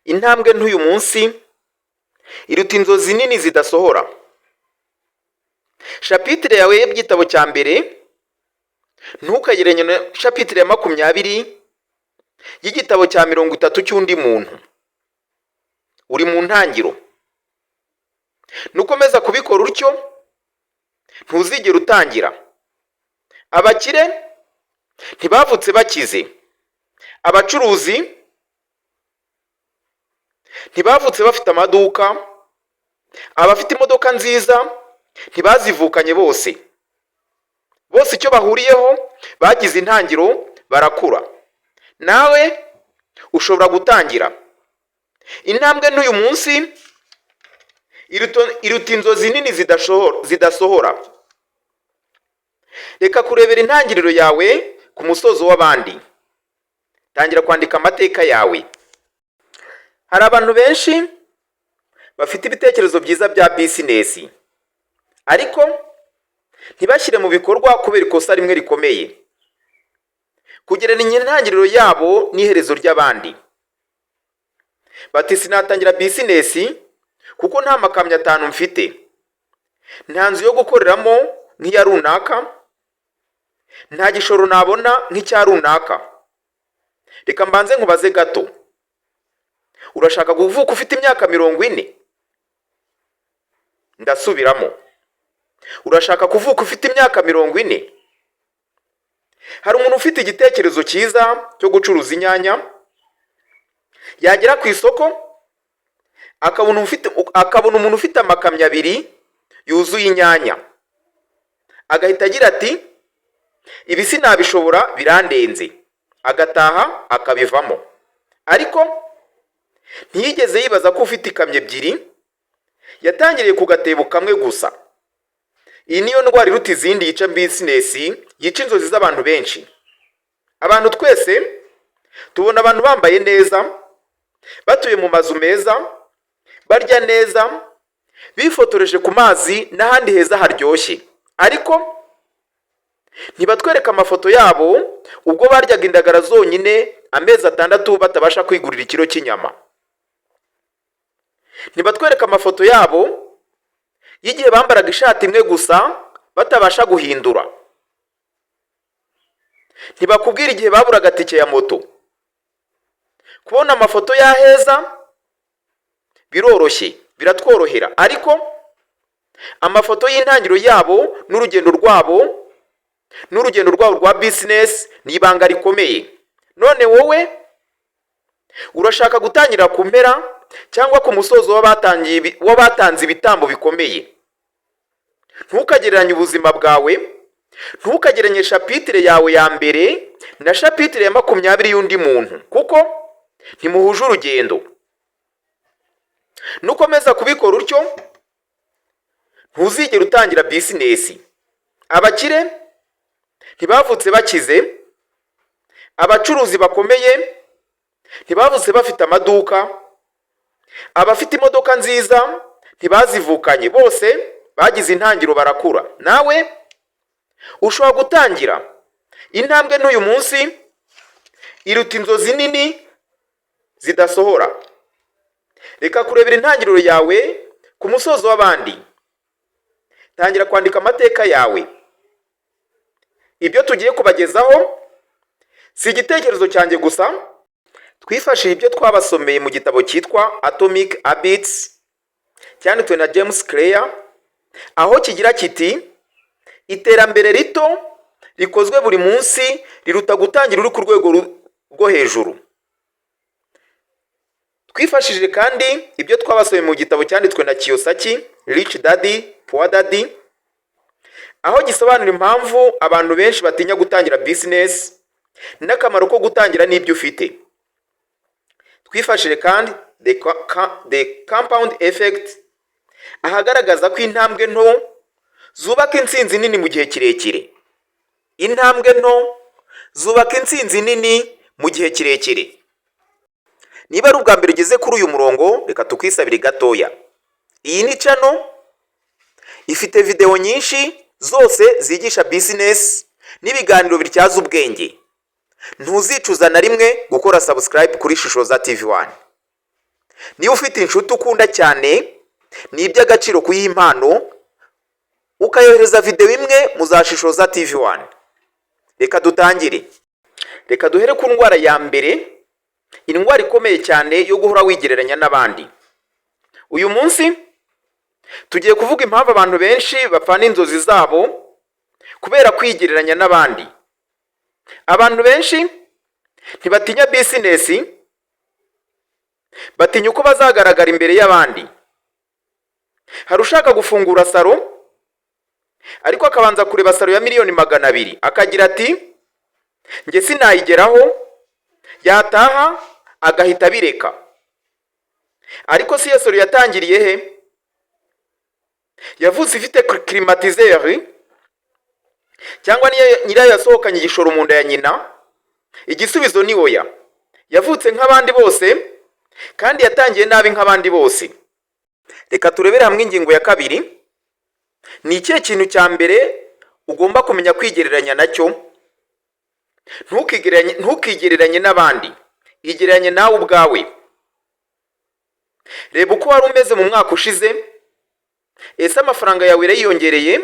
Intambwe nto uyu munsi iruta inzozi nini zidasohora. Chapitre yawe y'igitabo cya mbere ntukagereranye na chapitre ya 20 y'igitabo cya 30 cy'undi muntu. Uri mu ntangiro. Nukomeza kubikora utyo, ntuzigera utangira. Abakire ntibavutse bakize, abacuruzi ntibavutse bafite amaduka, abafite imodoka nziza ntibazivukanye bose. Bose icyo bahuriyeho, bagize intangiro, barakura. Nawe ushobora gutangira. Intambwe nto uyu munsi iruta inzozi nini zidasohora. Reka kurebera intangiriro yawe ku musozo w'abandi. Tangira kwandika amateka yawe. Hari abantu benshi bafite ibitekerezo byiza bya business, ariko ntibashyire mu bikorwa kubera ikosa rimwe rikomeye: kugereranya intangiriro yabo n'iherezo ry'abandi. Bati: "Sinatangira business kuko nta makamyo atanu mfite, nta nzu yo gukoreramo nk'iya runaka, nta gishoro nabona nk'icya runaka." Reka mbanze nkubaze gato: urashaka kuvuka ufite imyaka 40? Ndasubiramo: urashaka kuvuka ufite imyaka 40? Hari umuntu ufite igitekerezo cyiza cyo gucuruza inyanya, yagera ku isoko akabona umuntu ufite amakamyo abiri yuzuye inyanya, agahita agira ati: "Ibi sinabishobora, birandenze", agataha akabivamo. Ariko ntiyigeze yibaza ko ufite ikamyo ebyiri yatangiriye ku gatebo kamwe gusa. Iyi niyo ndwara iruta izindi yica business, yica inzozi z'abantu benshi. Abantu twese tubona abantu bambaye neza, batuye mu mazu meza, barya neza, bifotoreje ku mazi n'ahandi heza haryoshye, ariko ntibatwereka amafoto yabo ubwo baryaga indagara zonyine amezi 6 batabasha kwigurira ikiro cy'inyama. Ntibatwereka amafoto yabo y'igihe bambaraga ishati imwe gusa batabasha guhindura. Ntibakubwira igihe baburaga tike ya moto. Kubona amafoto y'aheza biroroshye, biratworohera, ariko amafoto y'intangiriro yabo n'urugendo rwabo rwa business ni ibanga rikomeye. None wowe urashaka gutangira ku mpera cyangwa ku musozo w'abatanze ibitambo bikomeye? Ntukagereranye ubuzima bwawe, ntukagereranye chapitre yawe ya mbere na chapitre ya 20 y'undi muntu, kuko ntimuhuje urugendo. Nukomeza kubikora utyo, ntuzigera utangira business. Abakire ntibavutse bakize, abacuruzi bakomeye ntibavutse bafite amaduka, abafite imodoka nziza ntibazivukanye. Bose bagize intangiriro, barakura. Nawe ushobora gutangira. Intambwe nto uyu munsi iruta inzozi nini zidasohora. Reka kurebera intangiriro yawe ku musozo w'abandi. Tangira kwandika amateka yawe. Ibyo tugiye kubagezaho si igitekerezo cyanjye gusa. Twifashishije ibyo twabasomeye mu gitabo cyitwa Atomic Habits, cyanditswe na James Clear, aho kigira kiti: "Iterambere rito rikozwe buri munsi riruta gutangira uri ku rwego rwo hejuru." Twifashishije kandi ibyo twabasomeye mu gitabo cyanditswe na Kiyosaki, Rich Dad Poor Dad, aho gisobanura impamvu abantu benshi batinya gutangira business n'akamaro ko gutangira n'ibyo ufite. Twifashishije kandi The Compound Effect, ahagaragaza ko intambwe nto zubaka intsinzi nini mu gihe kirekire. Intambwe nto zubaka intsinzi nini mu gihe kirekire. Niba ari ubwa mbere ugeze kuri uyu murongo, reka tukwisabire gatoya. Iyi ni channel ifite videwo nyinshi zose zigisha business n'ibiganiro bityaza ubwenge. Ntuzicuza na rimwe gukora subscribe kuri Shishoza TV 1. Niba ufite inshuti ukunda cyane, ni iby'agaciro kuyiha impano, ukayohereza videwo imwe muzashishoza TV One. Reka dutangire. Reka duhere ku ndwara ya mbere, indwara ikomeye cyane yo guhora wigereranya n'abandi. Uyu munsi tugiye kuvuga impamvu abantu benshi bapfana inzozi zabo kubera kwigereranya n'abandi. Abantu benshi ntibatinya bizinesi, batinya uko bazagaragara imbere y'abandi. Hari ushaka gufungura salon, ariko akabanza kureba salon ya miliyoni 200, akagira ati: "Njye sinayigeraho." Yataha agahita abireka. Ariko si iyo salon yatangiriye he? Yavutse ifite climatiseur, cyangwa niyo nyirayo yasohokanye igishoro mu nda ya nyina? Igisubizo ni oya. Yavutse nk'abandi bose kandi yatangiye nabi nk'abandi bose. Reka turebere hamwe ingingo ya kabiri. Ni ikihe kintu cya mbere ugomba kumenya kwigereranya nacyo? Ntukigereranye n'abandi, igereranye nawe ubwawe. Reba uko wari umeze mu mwaka ushize. Ese amafaranga yawe yariyongereye?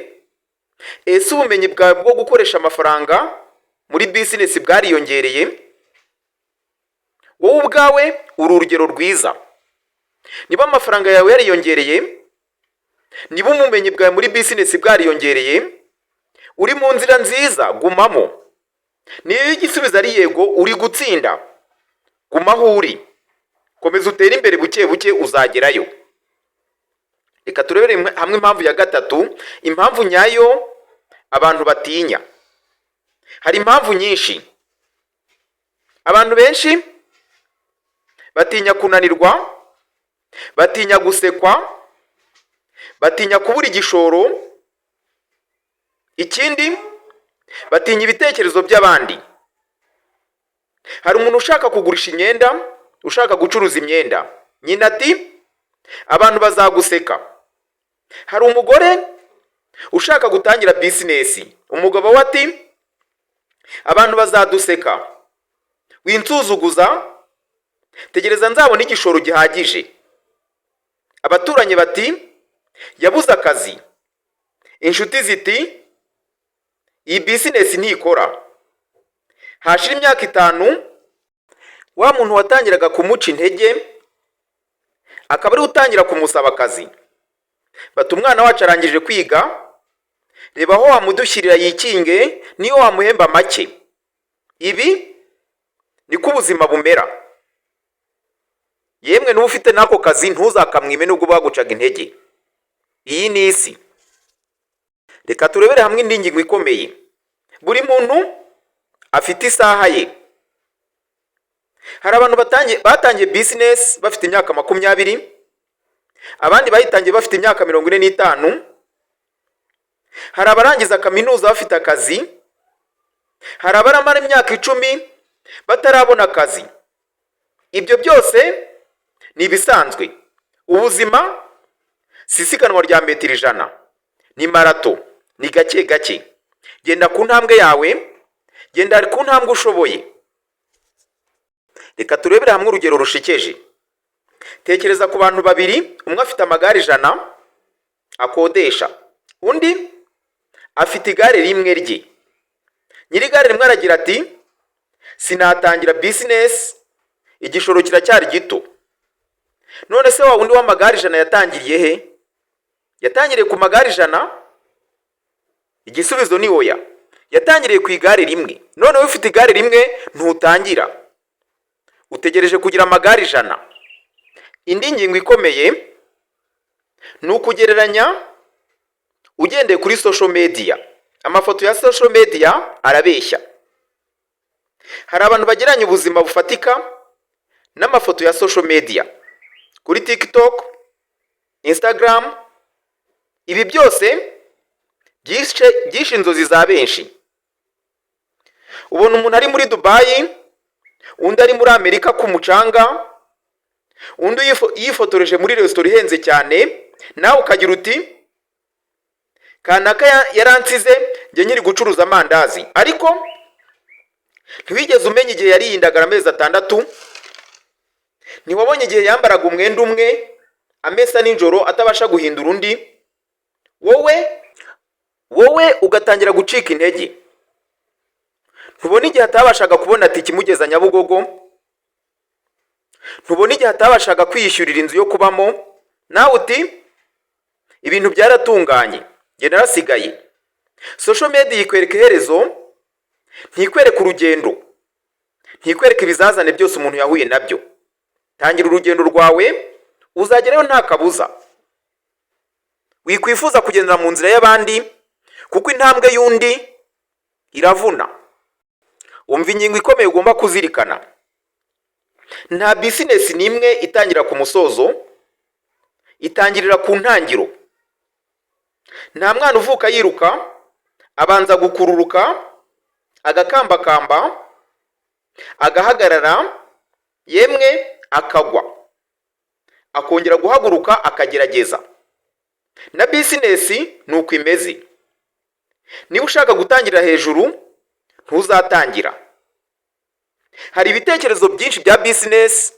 Ese ubumenyi bwawe bwo gukoresha amafaranga muri bizinesi bwariyongereye? Wowe ubwawe uri urugero rwiza. Niba amafaranga yawe yariyongereye, niba ubumenyi bwawe muri bizinesi bwariyongereye, uri mu nzira nziza, gumamo. Niba igisubizo ari yego, uri gutsinda. Guma aho uri, komeza utere imbere buke buke, uzagerayo. Reka turebere hamwe impamvu ya gatatu, impamvu nyayo abantu batinya. Hari impamvu nyinshi. Abantu benshi batinya kunanirwa, batinya gusekwa, batinya kubura igishoro. Ikindi, batinya ibitekerezo by'abandi. Hari umuntu ushaka kugurisha imyenda, ushaka gucuruza imyenda. Nyina ati: "Abantu bazaguseka." Hari umugore ushaka gutangira bizinesi. Umugabo we ati: "Abantu bazaduseka, winsuzuguza, tegereza nzabona igishoro gihagije." Abaturanyi bati: "Yabuze akazi." Inshuti ziti: "Iyi bizinesi ntikora." Hashira imyaka 5, wa muntu watangiraga kumuca intege akaba ariwe utangira kumusaba akazi. Bati: "Umwana wacu arangije kwiga, reba aho wamudushyirira yikinge, niyo wamuhemba make." Ibi niko ubuzima bumera. Yemwe, n'uba ufite n'ako kazi, ntuzakamwime nubwo bagucaga intege. Iyi ni isi. Reka turebere hamwe indi ngingo ikomeye. Buri muntu afite isaha ye. Hari abantu batangiye bizinesi bafite imyaka 20, abandi bayitangiye bafite imyaka 45. Hari abarangiza kaminuza bafite akazi, hari abaramara imyaka 10 batarabona akazi. Ibyo byose ni ibisanzwe. Ubuzima si isiganwa rya metero 100, ni marathon, ni gake gake. Genda ku ntambwe yawe, genda ku ntambwe ushoboye. Reka turebere hamwe urugero rushekeje. Tekereza ku bantu babiri: umwe afite amagare 100 akodesha, undi afite igare rimwe rye. Nyiri igare rimwe aragira ati: "Sinatangira bizinesi, igishoro kiracyari gito." None se wa wundi w'amagare 100 yatangiriye he? Yatangiriye ku magare 100? Igisubizo ni oya, yatangiriye ku igare rimwe. None wowe ufite igare rimwe ntutangira, utegereje kugira amagare 100. Indi ngingo ikomeye ni ukugereranya ugendeye kuri social media. Amafoto ya social media arabeshya. Hari abantu bagereranya ubuzima bufatika n'amafoto ya social media kuri TikTok, Instagram. Ibi byose byishe inzozi za benshi. Ubona umuntu ari muri Dubayi, undi ari muri Amerika ku mucanga, undi yifotoreje muri resitora ihenze cyane, nawe ukagira uti: "Kanaka yaransize njye nkiri gucuruza amandazi." Ariko ntiwigeze umenya igihe yariye indagara amezi 6. Ntiwabonye igihe yambaraga umwenda umwe amesa nijoro, atabasha guhindura undi, wowe ugatangira gucika intege? Ntubona igihe atabashaga kubona tike imugeza Nyabugogo? Ntubona igihe atabashaga kwiyishyurira inzu yo kubamo? Nawe uti: "Ibintu byaratunganye, njye narasigaye." Social media ikwereka iherezo, ntikwereka urugendo, ntikwereka ibizazane byose umuntu yahuye nabyo. Tangira urugendo rwawe, uzagerayo nta kabuza. Wikwifuza kugendera mu nzira y'abandi, kuko intambwe y'undi iravuna. Umva ingingo ikomeye ugomba kuzirikana: nta business n'imwe itangira ku musozo, itangirira ku ntangiro. Nta mwana uvuka yiruka, abanza gukururuka, agakambakamba, agahagarara, yemwe akagwa, akongera guhaguruka, akagerageza. Na business ni uko imeze. Niba ushaka gutangira hejuru, ntuzatangira. Hari ibitekerezo byinshi bya business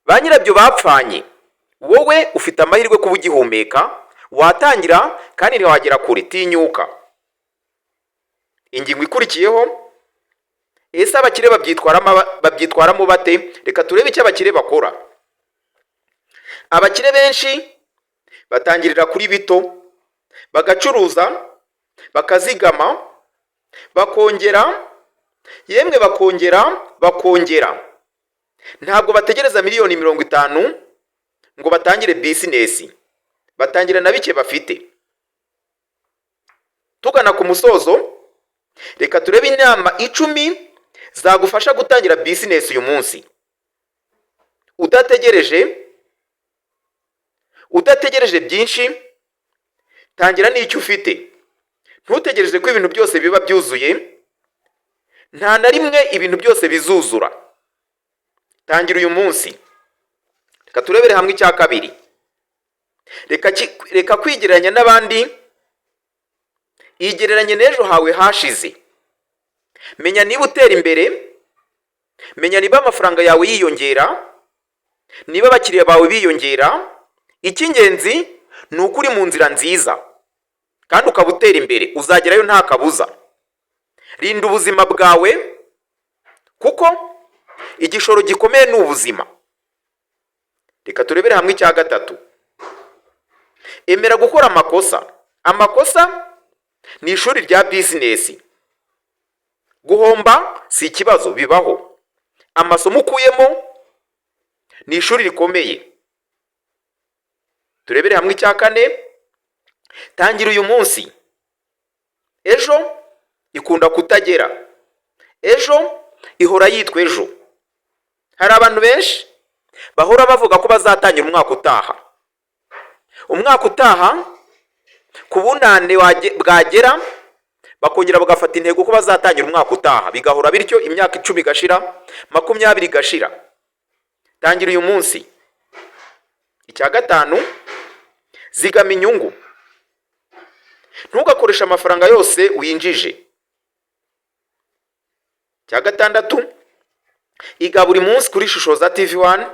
ba nyirabyo bapfanye. Wowe ufite amahirwe kuba ugihumeka, watangira kandi ntiwagera kure. Tinyuka. Ingingo ikurikiyeho: ese abakire babyitwaramo bate? Reka turebe icyo abakire bakora. Abakire benshi batangirira kuri bito, bagacuruza, bakazigama, bakongera, yemwe bakongera, bakongera. Ntabwo bategereza miliyoni 50 ngo batangire business, batangira na bike bafite. Tugana ku musozo, reka turebe inama 10 zagufasha gutangira business uyu munsi, udategereje byinshi. Tangira n'icyo ufite. Ntutegereze ko ibintu byose biba byuzuye. Nta na rimwe ibintu byose bizuzura. Tangira uyu munsi. Reka turebere hamwe icya kabiri: reka kwigereranya n'abandi, igereranye n'ejo hawe hashize. Menya niba utera imbere, menya niba amafaranga yawe yiyongera, niba abakiriya bawe biyongera. Icy'ingenzi ni uko uri mu nzira nziza kandi ukaba utera imbere, uzagerayo nta kabuza. Rinda ubuzima bwawe, kuko igishoro gikomeye ni ubuzima. Reka turebere hamwe icya gatatu: emera gukora amakosa. Amakosa ni ishuri rya business. Guhomba si ikibazo, bibaho. Amasomo ukuyemo ni ishuri rikomeye. Turebere hamwe icya kane: tangira uyu munsi. Ejo ikunda kutagera, ejo ihora yitwa ejo. Hari abantu benshi bahora bavuga ko bazatangira umwaka utaha. Umwaka utaha ku bunane bwagera, bakongera bagafata intego ko bazatangira umwaka utaha, bigahora bityo, imyaka 10 igashira, 20 igashira. Tangira uyu munsi. Icya gatanu: zigama inyungu. Ntugakoreshe amafaranga yose winjije. Icya gatandatu: iga buri munsi kuri Shishoza TV One,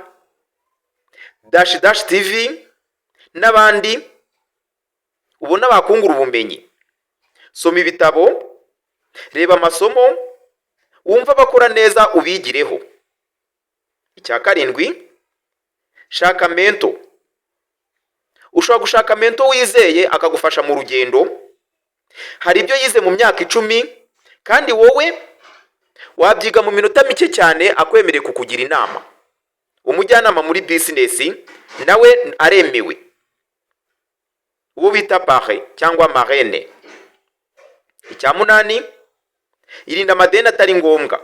Dash Dash TV n'abandi ubona bakungura ubumenyi. Soma ibitabo, reba amasomo, wumva abakora neza ubigireho. Icya karindwi: shaka mentor. Ushobora gushaka mentor wizeye akagufasha mu rugendo. Hari ibyo yize mu myaka 10 kandi wowe wabyiga mu minota mike cyane, akwemereye kukugira inama. Umujyanama muri business nawe aremewe, uwo bita parrain cyangwa marraine. Icya munani: irinda amadeni atari ngombwa.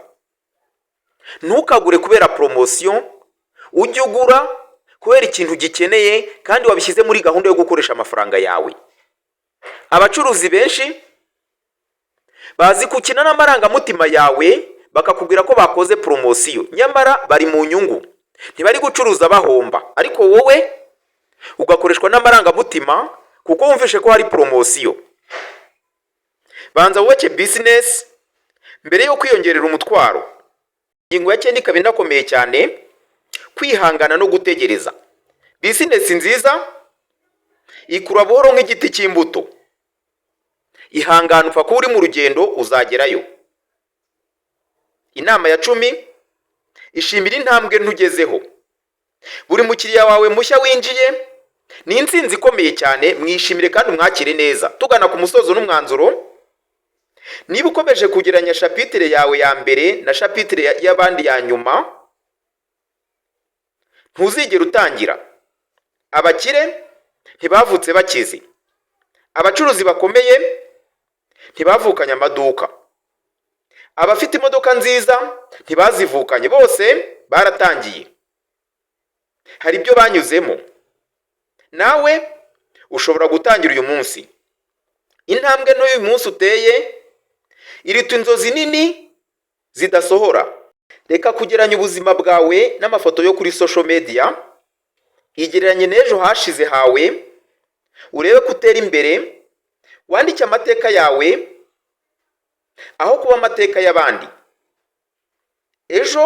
Ntukagure kubera poromosiyo, ujye ugura kubera ikintu gikeneye kandi wabishyize muri gahunda yo gukoresha amafaranga yawe. Abacuruzi benshi bazi gukina n'amarangamutima yawe, bakakubwira ko bakoze poromosiyo, nyamara bari mu nyungu, ntibari gucuruza bahomba. Ariko wowe ugakoreshwa n'amarangamutima kuko wumvishe ko hari poromosiyo. Banza wubake business mbere yo kwiyongerera umutwaro. Ingingo ya cyenda ikaba inakomeye cyane: Kwihangana no gutegereza. Bizinesi nziza ikura buhoro nk'igiti cy'imbuto. Ihangane, upfa kuba uri mu rugendo, uzagerayo. Inama ya 10: ishimira intambwe ntugezeho. Buri mukiriya wawe mushya winjiye ni intsinzi ikomeye cyane. Mwishimire kandi umwakire neza. Tugana ku musozo n'umwanzuro, niba ukomeje kugereranya chapitre yawe ya mbere na chapitre y'abandi ya nyuma, ntuzigera utangira. Abakire ntibavutse bakize. Abacuruzi bakomeye ntibavukanye amaduka. Abafite imodoka nziza ntibazivukanye. Bose baratangiye, hari ibyo banyuzemo. Nawe ushobora gutangira uyu munsi. Intambwe n'uyu munsi uteye iruta inzozi nini zidasohora. Reka kugeranya ubuzima bwawe n'amafoto yo kuri social media. Igereranye n'ejo hashize hawe, urebe ko utera imbere. Wandike amateka yawe aho kuba amateka y'abandi. Ejo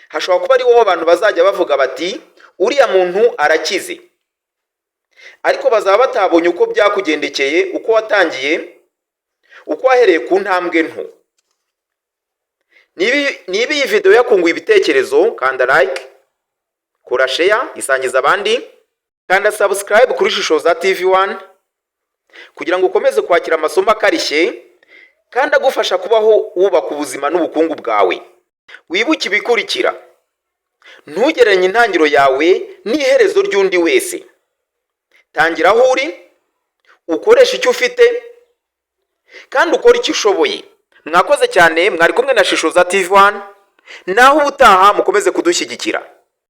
hashobora kuba ari wowe abantu bazajya bavuga bati: "Uriya muntu arakize", ariko bazaba batabonye uko byakugendekeye, uko watangiye, uko wahereye ku ntambwe nto. Niba iyi video yakunguye ibitekerezo, kanda like, kora share, isangiza abandi, kanda subscribe kuri Shishoza TV 1 kugira ngo ukomeze kwakira amasomo akarishye kandi agufasha kubaho wubaka ubuzima n'ubukungu bwawe. Wibuke ibikurikira: ntugereranye intangiriro yawe n'iherezo ry'undi wese. Tangira aho uri, ukoreshe icyo ufite kandi ukore icyo ushoboye. Mwakoze cyane, mwari kumwe na Shishoza TV 1. Naho ubutaha, mukomeze kudushyigikira.